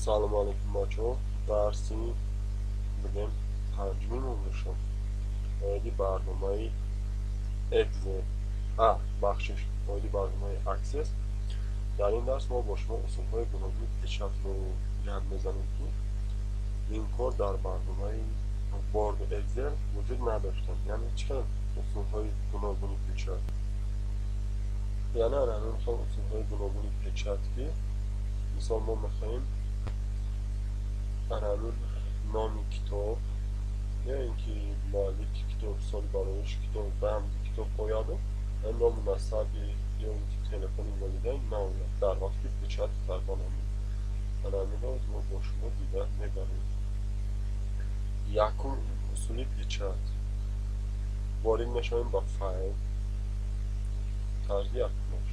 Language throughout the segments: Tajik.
Салом алейкум бачаҳо. Дарси бигем панҷумин мешавад. Оиди барномаи Excel. Бахшиш, оиди барномаи Access. Дар ин дарс мо бо шумо усулҳои гуногуни печатро гап мезанем, ки ин кор дар барномаи Word ва Excel вуҷуд надоштанд. Яъне чӣ қадар усулҳои гуногуни печат? Яъне ҳамин хел усулҳои гуногуни печат, ки мисол мо мехоҳем ҳамин номи китоб ё ин ки муаллифи китоб, соли бароиши китоб, рамзи китоб ояду ному насаби ё ин ки телефони волидайн наояд дар вақти печат кардан. Ҳаминро мо бо шумо дида мебарем. Якум усули печат. Ворид мешавем ба файл, тарзи якумаш.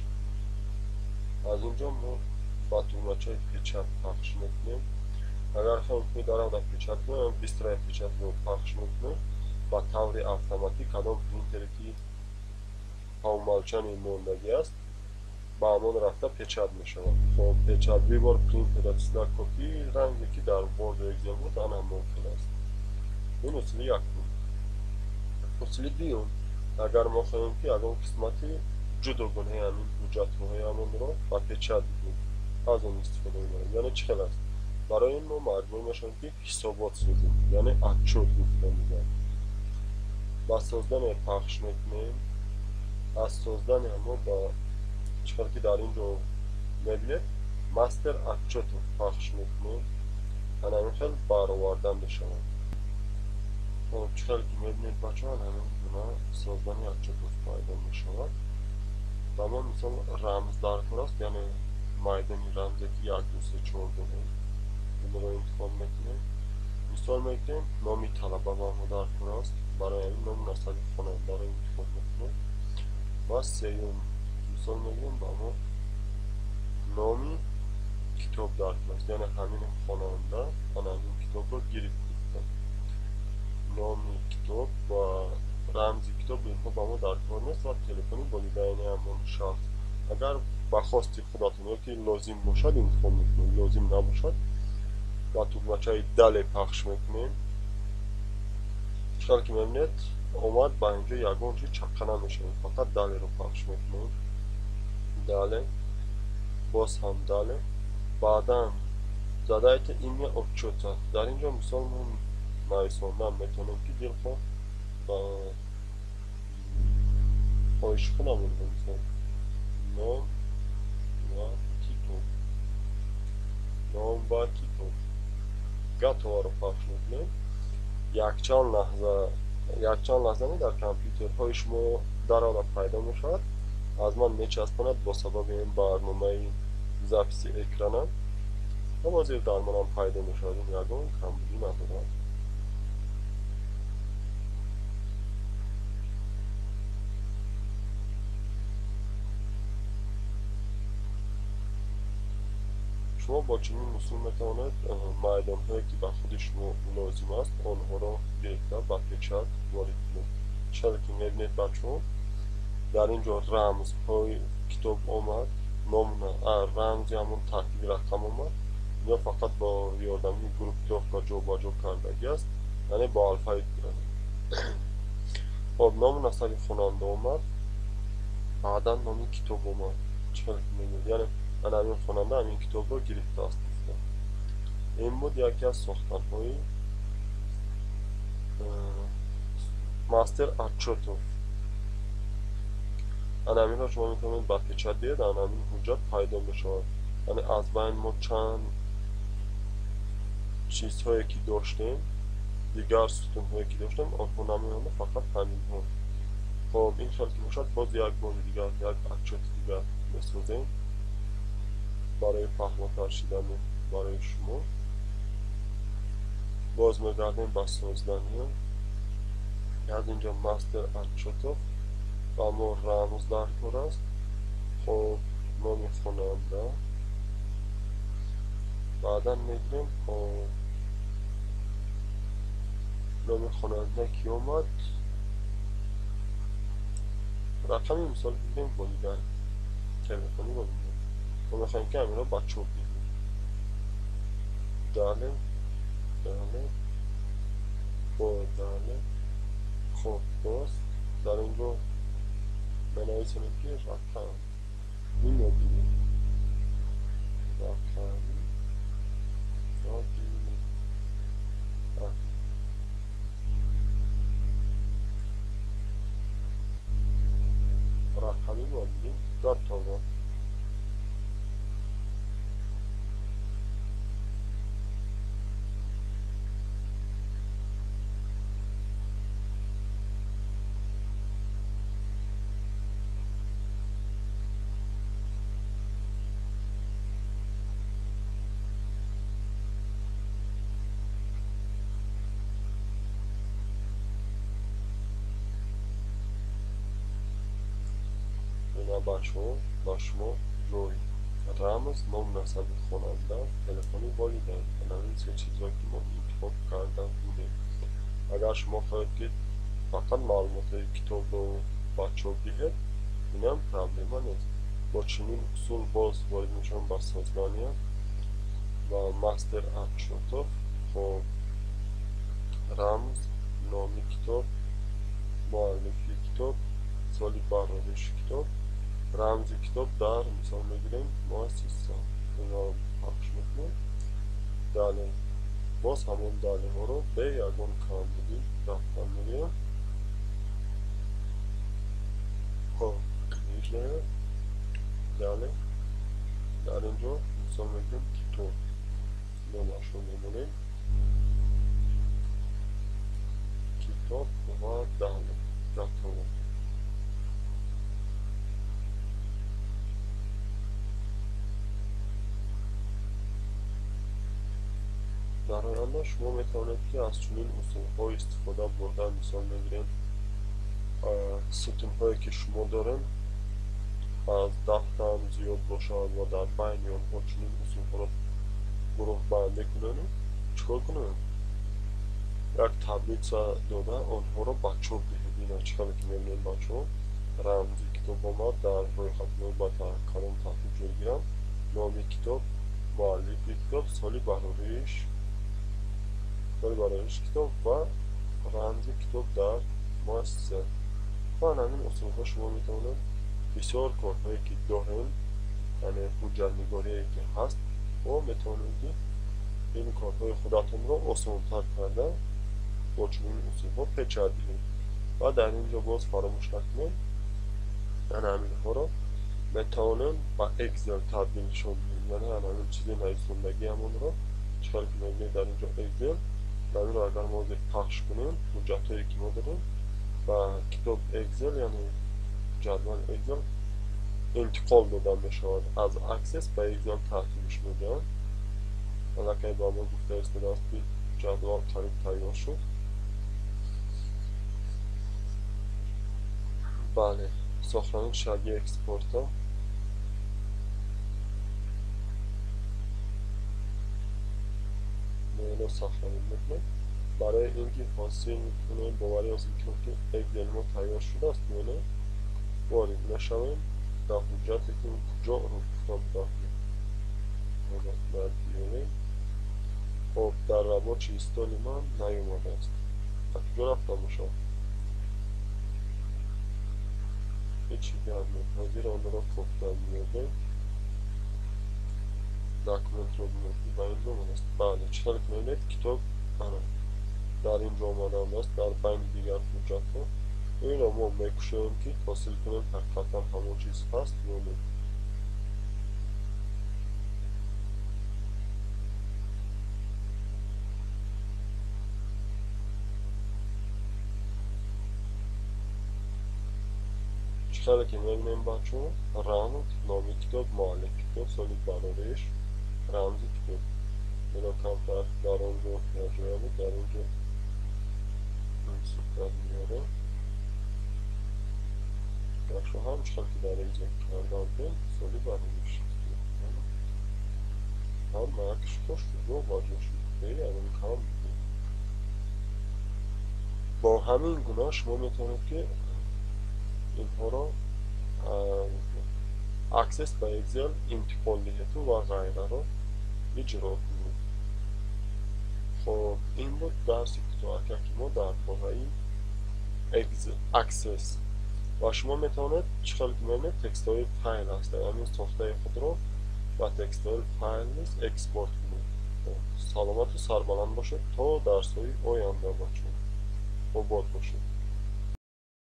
Аз ин ҷо мо ба тугмачаи печат пахш мекунем. Агар хоҳем ки даравда печат кунем, быстрая печатро пахш мекунем. Ба таври автоматик кадом принтере ки по умолчанию мондагӣ аст, ба ҳамон рафта печат мешавад. Хоб, печат выбор принтера цвета копии, ранге ки дар Word ва Excel буд, ан ҳамон хел аст. Ин усули якум. Усули дуюм, агар мо хоҳем ки ягон қисмати ҷудогонаи ҳамин ҳуҷҷатҳои ҳамонро ба печат бидиҳем, аз он истифода мебарем. Яъне чӣ хел аст? Барои ин мо маҷбур мешавем ки ҳисобот созем, яъне отчёт гуфта мегӯянд. Ба создание пахш мекунем. Аз создание мо ба чӣ хел ки дар ин ҷо мебинед, мастер отчётов пахш мекунем. Ана ҳамин хел бароварда мешавад. Хоб, чӣ хел ки мебинед бачаҳо, ана ҳамин гуна создание отчётов пайдо мешавад. Ба мо мисол рамз даркор аст, яъне майдони рамзе ки 1 2 3 4 дорем, инро интихоб мекунем. Мисол мегирем, номи талаба ба мо даркор аст, барои ҳамин ному насаби хонандаро интихоб мекунем. Ва сеюм мисол мегирем, ба мо номи китоб даркор аст, яъне ҳамин хонанда ана ҳамин китобро гирифт. Номи китоб ва рамзи китоб инҳо ба мо даркор нест ва телефони волидайни ҳамон шахс. Агар ба хости худатон ё ки лозим бошад интихоб мекунем, лозим набошад ба тугмачаи дале пахш мекунем. Чӣ хел ки мебинед, омад ба инҷо ягон чиз чаққа намешавад, фақат далеро пахш мекунем. Дале, боз ҳам дале. Баъдан задайте имя отчёта. Дар ин ҷо мисол мо нависондан метавонем ки дилхоҳ ба хоҳиши худамон, мисол ном ва китоб, ном ва китоб. Готово-ро пахш мекунем. Якчанд лаҳза дар компютерҳои шумо дарола пайдо мешавад. Аз ман мечаспонад бо сабаби ин барномаи записи экранам, ва боз дар манам пайдо мешавад. Ин ягон камбудӣ надорад. Шумо бо чунин усул метавонед майдонҳое ки ба худи шумо лозим аст, онҳоро гирифта ба печат ворид кунед. Чӣ ки мебинед бачаҳо, дар ин ҷо рамзҳои китоб омад, рамзи ҳамон тартиби рақам омад. Инҳо фақат бо ёрдами группировка ҷобаҷо кардагӣ аст, яъне бо алфавит. Хоб, ному насаби хонанда омад, баъдан номи китоб омад. Чӣ хел ки мебинед, яъне ана ҳамин хонанда ҳамин китобро гирифтааст. Ин буд яке аз сохтанҳои мастер отчётов. Ана ҳаминро шумо метавонед ба печат диҳед, ана ҳамин ҳуҷҷат пайдо мешавад. Яъне аз байн мо чанд чизҳое ки доштем, дигар сутунҳое ки доштем, онҳо намемонда, фақат ҳаминҳо. Хоб, ин хел ки бошад, боз як бори дигар як отчёти дигар месозем барои фаҳмотар шудани барои шумо. Боз мегардем ба создание. Аз инҷо мастер отчётов, ба мо рамз даркор аст. Хоб, номи хонанда. Баъдан мегирем, хоб, номи хонанда ки омад, рақами мисол бигирем волидайн, телефони волидайн. Мо мехоҳем ки ҳаминро ба чоп диҳем. Далее, далее, бо далее. Хоб, боз дар ин ҷо менависем, ки рақами мобилӣ, рақами мобилӣ. Рақами мобилӣ готово. Бачаҳо, ба шумо ҷой, рамз, ному насаби хонанда, телефони волидайн, ҳамин се чизҳое, ки мо интихоб карда будем. Агар шумо хоҳед, ки фақат маълумотҳои китобро ба чоп диҳед, инам проблема нест. Бо чунин усул боз ворид мешавем ба создания ва мастер отчётов. Хоб, рамз, номи китоб, муаллифи китоб, соли барориши китоб, рамзи китоб дар мисол мегирем муассиса. Инро пахш мекунем. Далее, боз ҳамон далеҳоро бе ягон камбудӣ рафтан мегирем. Хоб, книжная. Далее, дар ин ҷо мисол мегирем китоб, номашро мемонем китоб ва далее, готово. Дар оянда шумо метавонед, ки аз чунин усулҳо истифода бурда, мисол мегирем, сутунҳое, ки шумо дорем, аз 10 таам зиёд бошад ва дар байни онҳо чунин усулҳоро гурӯҳбандӣ кунем, чӣ кор кунем? Як таблица дода, онҳоро ба чоп диҳед. Ина чӣ хеле ки мебинед, бачаҳо, рамзи китоб омад, дар рӯйхатҳо ба кадом тартиб ҷой гиранд: номи китоб, муаллифи китоб, соли барориши китоб ва рамзи китоб дар муассиса. Ва ҳамин усулҳо шумо метавонед бисёр корҳое, ки дорем, яъне ҳуҷҷатнигорие, ки ҳаст, мо метавонем, ки ин корҳои худатонро осонтар карда бо чунин усулҳо печат диҳем. Ва дар ин ҷо боз фаромӯш накунем, яъне ҳаминҳоро метавонем ба Excel табдилшон диҳем, яъне ҳамин чизи нависондагиамонро. Чӣ хеле ки мебинед, дар ин ҷо Excel, ҳаминро агар мо ҳозир пахш кунем, ҳуҷҷатҳое, ки мо дорем, ба китоб Excel, яъне ҷадвали Excel интиқол дода мешавад. Аз Access ба Excel тартибиш медиҳанд. Аллакай ба мо гуфта истодааст, ки ҷадвал қариб тайёр шуд. Бале, сохранить шаги экспорта. Мо инро сохранить мекунем, барои ин ки ҳосил кунем, боварӣ ҳосил кунем, ки Excel мо тайёр шудааст ё не. Ворид мешавем дар ҳуҷҷате, ки куҷо ро гуфта будам, бояд биёрем. Хоб, дар рабочий столи ман наёмадааст, дар куҷо рафта бошад? Ҳеҷ гап не, ҳозир онро кофта меёбем. Документро бинем, ки ба инҷо омадааст. Бале, чӣ хеле ки мебинед, китоб ана дар ин ҷо омадааст, дар байни дигар ҳуҷҷатҳо. Инро мо мекушоем, ки ҳосил кунем, ҳақиқатан ҳамон чиз ҳаст ё не. Чӣ хеле ки мебинем, бачаҳо, рамз, номи китоб, муаллиф китоб, соли барориш, рамзи китоб. Ино камтар дар он ҷо якҷоя буд, дар ин ҷо суҳбат меорем. Бачаҳо, ҳам чӣ хел ки дар Excel карда будем, соли барориш ҳамааш хуш ҷо ба ҷо шуд, бе ягон кам. Бо ҳамин гуна шумо метавонед, ки инҳоро Access ба Excel интиқол диҳеду ва ғайраро иҷро кунед. Хоб, ин буд дарси кӯтоҳакаки мо дар бораи Access. Ва шумо метавонед, чӣ хел ки мебинед, текстҳои файл аст, ҳамин сохтаи худро ба текстҳои файл низ экспорт кунед. Саломату сарбаланд бошед то дарсҳои оянда, бачаҳо. Обод бошед.